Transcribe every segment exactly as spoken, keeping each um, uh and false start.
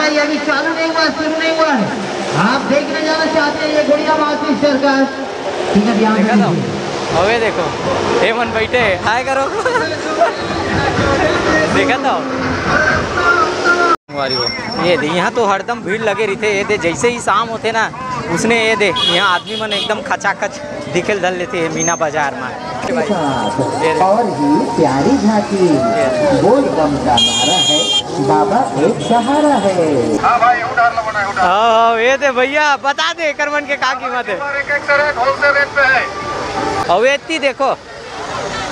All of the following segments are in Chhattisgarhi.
ये अभी चालू नहीं हुआ, शुरू नहीं हुआ है। आप देखने जाना चाहते हैं ये गुड़िया मासी सर्कस? ठीक है, ध्यान से देखो। अबे देखो, ये मन बैठे हैं, हाय करो। देखा तो? ये दे, यहाँ तो हरदम भीड़ लगे रहिथे। ये दे, जैसे ही शाम होथे ना, उसने ये दे, यहाँ आदमी मन एकदम खचाखच दिखे ल धर लेथे मीना बाजार में। ये दे। और ही प्यारी झांकी, बोल बम का नारा है, बाबा एक सहारा है। हाँ भाई, उधार लो, बनाए उधार। हाँ, हाँ, ये दे भैया, बता दे एकर मन के का कीमत है। एक एक से रेट, होलसेल रेट पे है। अउ एती देखो,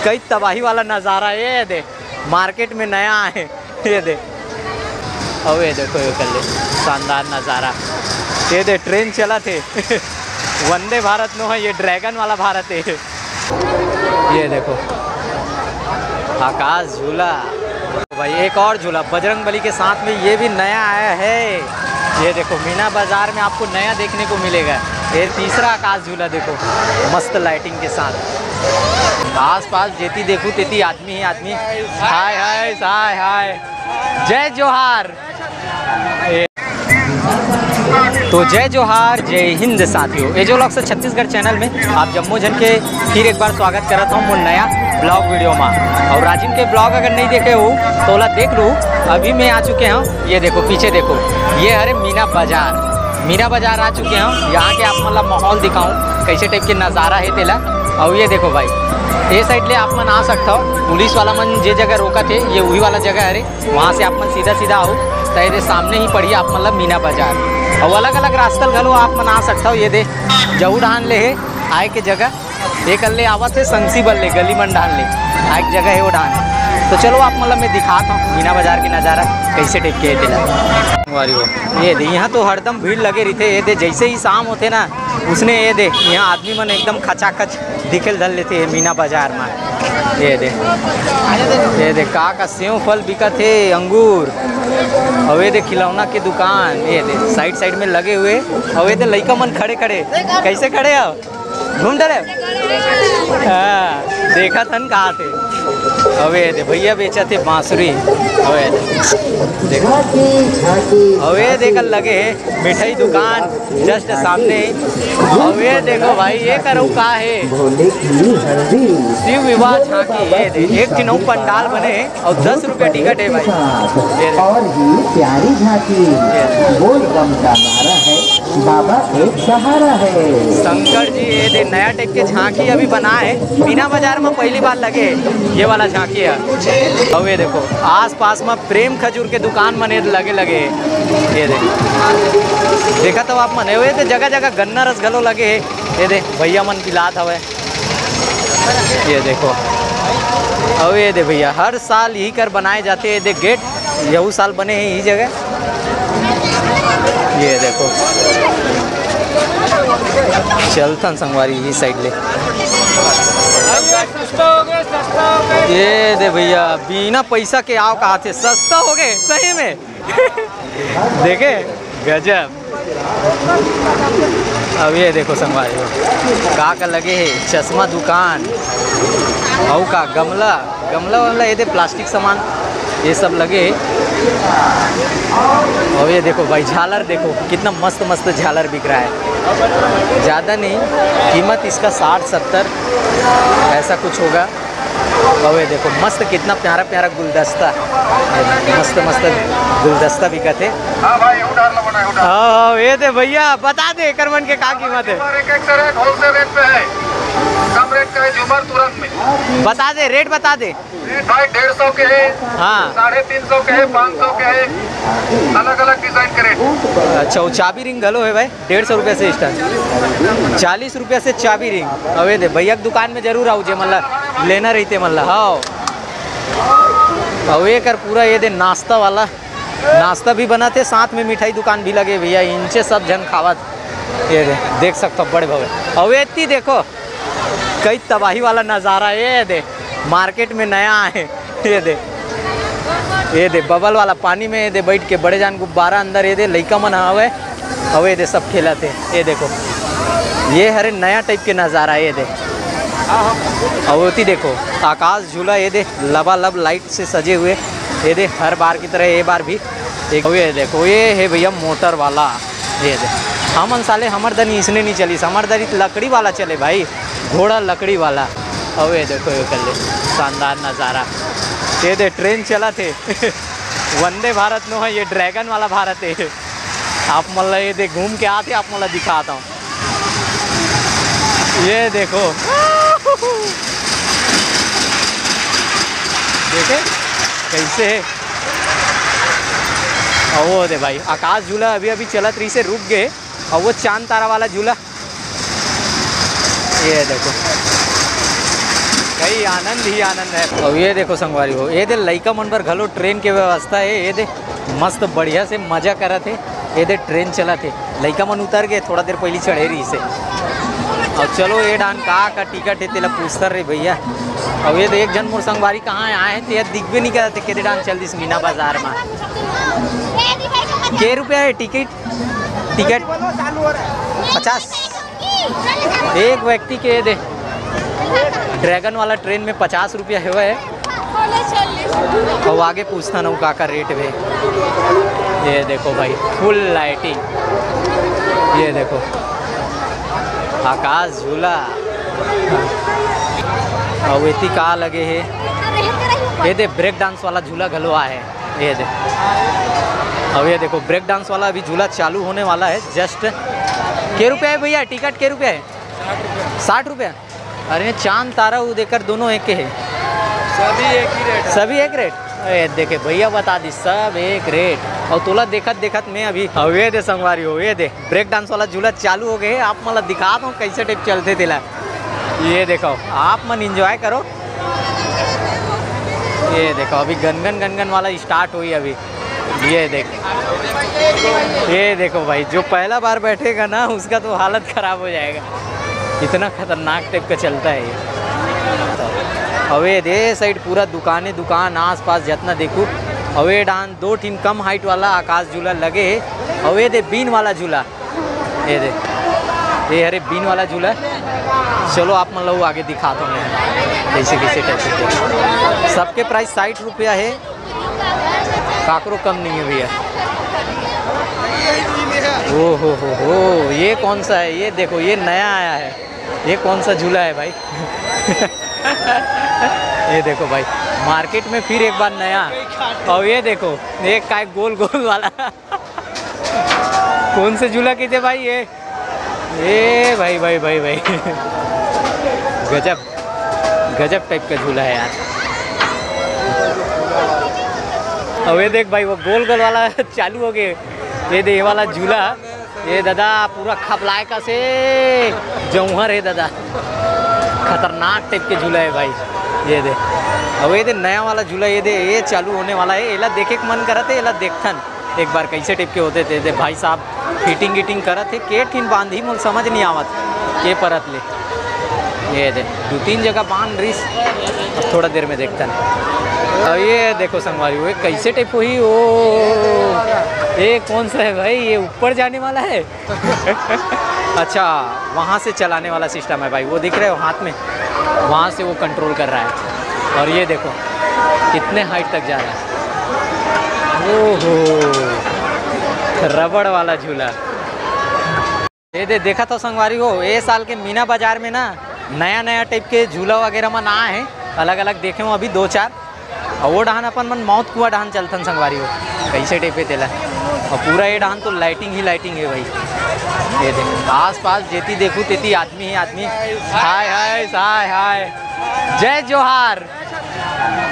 कई तबाही वाला नजारा, ये दे, मार्केट में नया आए, ये दे। अउ ये देखो, ये कर ले, शानदार नजारा। ये दे, ट्रेन चलत हे। वंदे भारत नो है, ये ड्रैगन वाला भारत है। ये देखो, आकाश झूला। भाई, एक और झूला बजरंग बली के साथ में, ये भी नया आया है। ये देखो, मीना बाजार में आपको नया देखने को मिलेगा। ये तीसरा आकाश झूला देखो, मस्त लाइटिंग के साथ। आसपास जेती देखू तेती आदमी ही आदमी। हाय, हाय, हाय, हाय। जय जोहार। तो जय जोहार, जय हिंद साथियों। एजो Vlogs छत्तीसगढ़ चैनल में आप जम्मो झन के फिर एक बार स्वागत करत हूँ मोर नया ब्लॉग वीडियो में। और राजिम के ब्लॉग अगर नहीं देखे हो तो ओला देख लू, अभी मैं आ चुके हूँ। ये देखो, पीछे देखो, ये हरे मीना बाजार। मीना बाजार आ चुके हूँ। यहाँ के आप मन ला माहौल दिखाऊँ, कैसे टाइप के नज़ारा है तेला। और ये देखो भाई, ये साइड ले आप मन आ सकता हो। पुलिस वाला मन जे जगह रोकत हे, ये वही वाला जगह हरे। वहाँ से आप मन सीधा सीधा आओ, तो ये दे सामने ही पड़ी आप मन ला मीना बाजार। और अलग अलग रास्ता घलो आप मन आ सकता हो। ये दे, जऊ डाहन ले हे आए के जगह, ये कर ले आवत हे संगसी बल ले, गली मन डाहन ले आए के जगह है वो डाहन। तो चलो, आप मन ला मैं दिखात हूँ मीना बाजार के नज़ारा कैसे टाइप के है तेला। संगवारी हो, ये दे, यहाँ तो हरदम भीड़ लगे रहिथे। ये दे, जैसे ही शाम होथे ना, उसने ये दे, यहाँ आदमी मन एकदम खचाखच दिखे ल धर लेथे ये मीना बाजार में। ये दे, ये दे, का का सेव फल बिकत हे, अंगूर, अउ ये दे, खिलौना के दुकान, ये दे, साइड साइड में लगे हुए। अउ ये दे, लइका मन खड़े खड़े, कैसे खड़े हो? घूम डरे? हाँ, देखत हन कहा थे। अउ ये दे, भैया बेचत हे बांसुरी। अउ ये दे, देखो। अउ ये दे, कर लगे हे मिठाई दुकान just सामने। अउ ये देखो भाई, ये करो का हे? भोले की हल्दी। शिव विवाह झांकी, ये दे, एक ठिन अउ पंडाल बने हे। और दस रुपया टिकट है भाई। ये देखो। और ही प्यारी झांकी, बोल बम का नारा है, बाबा एक सहारा है। शंकर जी, ये दे, नया टाइप के झांकी अभी बना है, मीना बाजार में पहली बार लगे ये वाला झांकी है। और ये देखो, आसपास में प्रेम खजूर के दुकान मने लगे लगे है। ये देखो, देखा तो आप मन, ये दे, जगह जगह गन्ना रस घलो लगे है। ये दे, भैया मन पिलात हवे। ये देखो, अउ ये दे भैया, हर साल यही कर बनाए जाते हैं। ये दे गेट, यहू साल बने हैं यही जगह। ये देखो, चलथन संगवारी यही साइड ले। ये दे भैया, बिना पैसा के आओ कहा थे, सस्ता हो गए सही में। देखे, गजब। अब ये देखो संगवारी हो, का का लगे है, चश्मा दुकान, अउ का गमला, गमला वमला, ये दे प्लास्टिक सामान, ये सब लगे है। और ये देखो भाई, झालर देखो, कितना मस्त मस्त झालर बिक रहा है। ज़्यादा नहीं, कीमत इसका साठ सत्तर ऐसा कुछ होगा। अउ ये देखो, मस्त, कितना प्यारा प्यारा गुलदस्ता, मस्त मस्त गुलदस्ता बिकत हे। हाँ भाई, उधार लो, बनाए उधार। हाँ, हाँ, ये दे भैया, बता दे एकर मन के का कीमत है। एक एक से रेट होलसेल रेट पे है, कम रेट का है झूमर तुरंत में। बता दे, रेट बता दे। रेट भाई डेढ़ सौ के है, हाँ। साढ़े तीन सौ के है, पाँच सौ के है, अलग अलग डिजाइन के रेट। अच्छा, वो चाबी रिंग घलो है भाई। डेढ़ सौ रुपया से स्टार्ट, चालीस रुपया से चाबी रिंग। अउ ये दे, भैया के दुकान में जरूर आऊ, जे मन ला लेना रहिथे मन ला। हाँ, अउ ये कर पूरा ये दे नाश्ता वाला, नाश्ता भी बनत हे, साथ में मिठाई दुकान भी लगे भैया, इंचे सब झन खावत। ये दे, देख सकता बड़े भवे। अउ एती देखो, कई तबाही वाला नज़ारा, ये दे, मार्केट में नया आए, ये दे, ये दे, बबल वाला पानी में, ये दे, बैठ के बड़े जान गुब्बारा अंदर, ये दे, लइका मन हवे, अउ ये दे, सब खेलत हे, ये देखो, ये हरे नया टाइप के नज़ारा, ये दे, अउ ओती देखो, आकाश झूला, ये दे, लबालब लाइट से सजे हुए, ये दे, हर बार की तरह ये बार भी एक ये देखो, ये है भैया मोटर वाला। ये दे, हमन साले, हमर दरी इसने नहीं चलिस, हमर दरी लकड़ी वाला चले भाई, घोड़ा लकड़ी वाला। अब ये देखो, ये कर ले, शानदार नज़ारा। ये दे, ट्रेन चलत हे। वंदे भारत नो है, ये ड्रैगन वाला भारत है। आप मन ला ये दे, घूम के आते, आप मन ला दिखाता हूँ। ये देखो, देखे कैसे है। और वो दे भाई, आकाश झूला अभी अभी चलत रहिसे, रुक गए। और वो चांद तारा वाला झूला, ये देखो, कई आनंद ही आनंद है। और ये देखो संगवारी हो, ये दे लइका मन बर घलो ट्रेन के व्यवस्था है। ये दे मस्त बढ़िया से मजा करत हे। ये दे ट्रेन चलत हे, लइका मन उतर गए, थोड़ा देर पहली चढ़े रहिसे। और चलो, ये डान का का टिकट है, तेला पूछत रहे भैया। और ये दे एक झन मोर संगवारी कहाँ आए हैं, तो ये दिखबे नहीं करत हे, केदे डान चल दिस मीना बाजार में। के रुपया है टिकट? टिकट पचास। एक व्यक्ति के दे, ड्रैगन वाला ट्रेन में पचास रुपया हुआ है। और आगे पूछता ना का का रेट है। ये देखो भाई, फुल लाइटिंग। ये देखो, आकाश झूला। और एती का लगे है, ये दे, ब्रेक डांस वाला झूला घलो आए है। ये दे, अब ये देखो, ब्रेक डांस वाला अभी झूला चालू होने वाला है जस्ट। के रुपया है भैया, टिकट के रुपया है? साठ रुपया। अरे, चांद तारा, वो देकर दोनों एक है। सभी एक ही रेट है। सभी एक रेट। अरे देखे, भैया बता दी, सब एक रेट। और तोला देखत देखत मैं अभी, अब ये दे संगवारी हो, ये दे, ब्रेक डांस वाला झूला चालू हो गए। आप मन ला दिखाता हूँ कैसे टाइप चलते तेला। ये देखो, आप मन एंजॉय करो। ये देखो, अभी गनगन गनगन वाला स्टार्ट हुई अभी। ये देख, ये देखो भाई, जो पहला बार बैठेगा ना, उसका तो हालत खराब हो जाएगा, इतना खतरनाक टाइप का चलता है ये। अवे दे साइड पूरा दुकाने दुकान, आसपास जितना देखू, अवे डान दो ठिन कम हाइट वाला आकाश झूला लगे हे, अवे दे बीन वाला झूला, ये दे, ये हरे बीन वाला झूला। चलो, आप मन ला वो आगे दिखाता हूँ मैं, कैसे कैसे टाइप के। सबके प्राइस साठ रुपया है, काकरो कम नहीं है भैया। ओ हो हो हो, ये कौन सा है? ये देखो, ये नया आया है। ये कौन सा झूला है भाई? ये देखो भाई, मार्केट में फिर एक बार नया। और ये देखो, ये काय गोल गोल वाला। कौन से झूला कहिथे भाई ये? ए भाई, भाई, भाई, भाई। गजब, गजब टाइप का झूला है यार। अब ये देख भाई, वो गोल गोल वाला चालू हो गए। ये दे, ये वाला झूला, ये दादा पूरा खपलाय कसे जौहर है दादा, खतरनाक टाइप के झूला है भाई। ये दे, अब ये दे नया वाला झूला, ये दे, ये चालू होने वाला है। एला देखे के मन करत है, एला देखथन एक बार कैसे टाइप के होते थे। दे भाई साहब फिटिंग गिटिंग करत है, के ठिन बांधी मोल समझ नहीं आवत के परत ले। ये दे, दो तीन जगह बांध रिस। अब थोड़ा देर में देखथन। अब ये देखो संगवारी, वो कैसे टाइप होही? ओ, ये कौन सा है भाई? ये ऊपर जाने वाला है। अच्छा, वहाँ से चलाने वाला सिस्टम है भाई, वो दिख रहे हो हाथ में, वहाँ से वो कंट्रोल कर रहा है। और ये देखो कितने हाइट तक जा रहा है। ओहो, रबड़ वाला झूला। ये दे, देखा तो संगवारी हो, ये साल के मीना बाजार में ना नया नया टाइप के झूला वगैरह मन आए हैं, अलग अलग देखे हूँ अभी दो चार। और वो डहान अपन मन मौत कुआं डहान चलथन संगवारी हो, कैसे टाइप है तेला। और पूरा ये डहान तो लाइटिंग ही लाइटिंग है भाई। ये देख, आस पास जेती देखू तेती आदमी ही आदमी। हाय हाय हाय हाय, जय जोहार।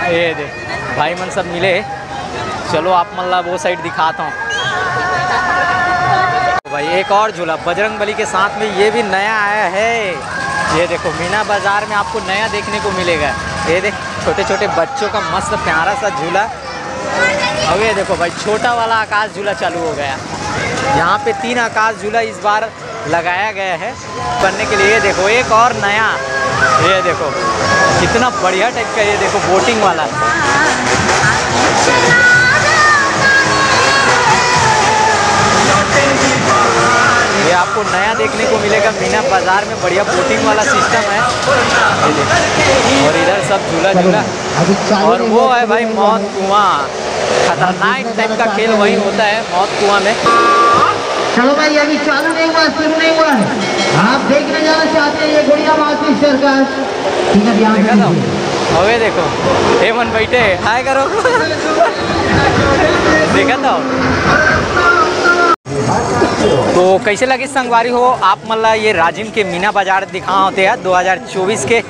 ये दे, भाई मन सब मिले। चलो आप मन ला वो साइड दिखाता हूँ। भाई एक और झूला बजरंग बली के साथ में, ये भी नया आया है। ये देखो मीना बाजार में आपको नया देखने को मिलेगा। ये देख, छोटे छोटे बच्चों का मस्त प्यारा सा झूला। अब ये देखो भाई, छोटा वाला आकाश झूला चालू हो गया। यहाँ पे तीन आकाश झूला इस बार लगाया गया है बनने के लिए। ये देखो एक और नया, ये देखो कितना बढ़िया टाइप का, ये देखो बोटिंग वाला। ये आपको नया देखने को मिलेगा मीना बाजार में, बढ़िया बोटिंग वाला सिस्टम है। ये देखो, और इधर सब झूला झूला। और वो है भाई मौत कुआं, खतरनाक टाइप का खेल वही होता है मौत कुआं में। चलो भाई, अभी चालू नहीं हुआ, शुरू नहीं हुआ है। आप देखने जाना चाहते हैं ये गुड़िया मासी सर्कस? ठीक है, ध्यान से देखा था? देखिए। अबे देखो, ए मन बैठे, हाय करो। देखा था? तो कैसे लगिस संगवारी हो आप मन ला ये राजिम के मीना बाजार दिखा होते हैं दो हज़ार चौबीस के?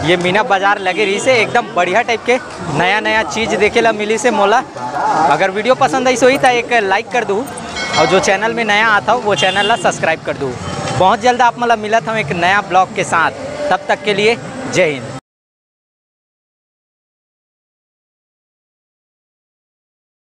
ये मीना बाजार लगे रहिसे, एकदम बढ़िया टाइप के नया नया चीज देखे ला मिलिसे मोला। अगर वीडियो पसंद आइस होही त एक लाइक कर दू, और जो चैनल में नया आत हव वो चैनल ला सब्सक्राइब कर दू। बहुत जल्द आप मन ला मिलत हव एक नया ब्लॉग के साथ, तब तक के लिए जय हिंद।